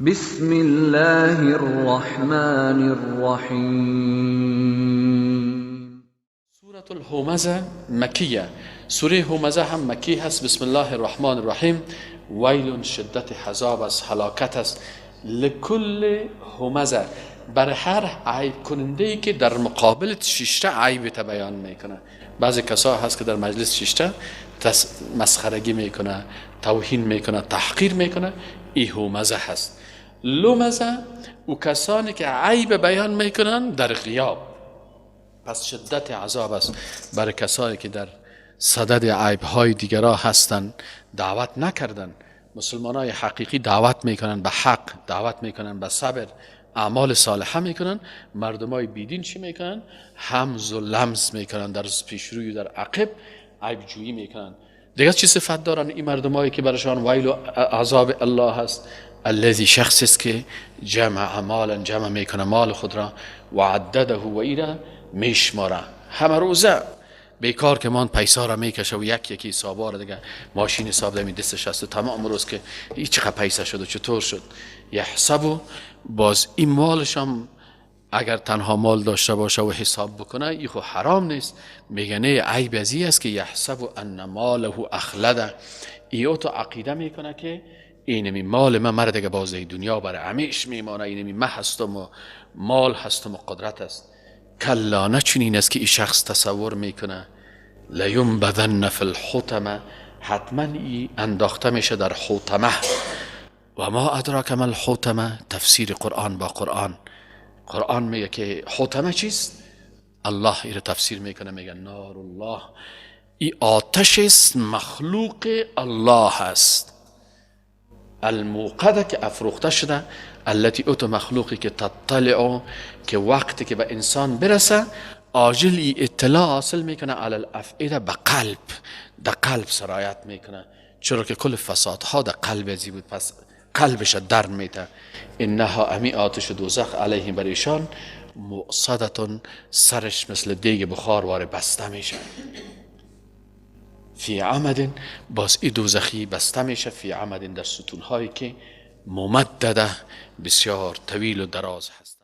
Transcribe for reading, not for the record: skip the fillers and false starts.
بسم الله الرحمن الرحیم. سورة الهمزه مکیه. سوره همزه هم مکی هست. بسم الله الرحمن الرحیم. ویل شدت عذاب است، هلاکت است. لکل همزه، بر هر عیب کننده ای که در مقابل شیشته عیب ته بیان میکنه. بعضی کسا هست که در مجلس شیشته مسخرگی میکنه، توهین میکنه، تحقیر میکنه، ای همزه هست. لمزه او کسانی که عیب بیان میکنن در غیاب. پس شدت عذاب است برای کسایی که در صدد عیب های دیگرا هستن، دعوت نکردن. مسلمان های حقیقی دعوت میکنن به حق، دعوت میکنن به صبر، اعمال صالحه میکنن. مردم های بیدین چی میکنن؟ همز و لمز میکنن، در پیشروی و در عقب عیب جویی میکنن. دیگه چی صفت دارن این مردم هایی که برشان ویل و عذاب الله هست؟ الذی شخص است که جمع مالا، جمع میکنه مال خود را، و عدده و ایره میشماره. همه روزه بیکار که مان پیسا را میکشه و یک یکی حسابا را دیگه ماشین حساب دمی دستش هست و تمام روز که این چقدر پیسه شد و چطور شد. یحسب، باز این مالش هم اگر تنها مال داشته باشه و حساب بکنه این خو حرام نیست. میگه نه، عیب از این است که یحسب ان ماله اخلده. ای تو عقیده میکنه که اینمی مال من مرا دیگه باز دنیا برای همیش میمانه، اینمی من هستم و مال هستم و قدرت است. کلا، نه چنین است که این شخص تصور میکنه. لینبذن فی الحطمه، حتما ای انداخته میشه در حطمه. و ما ادراک ما الحطمه، تفسیر قرآن با قرآن. قرآن میگه که حطمه چیست؟ الله ای رو تفسیر میکنه، میگه نار الله، ای آتش است، مخلوق الله است. الموقده که افروخته شده، التي اوتو مخلوقی که تطلع، که وقتی که به انسان برسه عاجل ای اطلاع حاصل میکنه، علی الافئده، به قلب، در قلب سرایت میکنه، چرا که کل فسادها در قلب ازی بود، پس قلبش در میته. انها امی آتش دوزخ علیهم بر ایشان مؤصدتون، سرش مثل دیگ بخار واره بسته میشه. فی عمد، باز ای دوزخی بسته میشه، فی عمد، در ستونهایی که ممدده، بسیار طویل و دراز هست.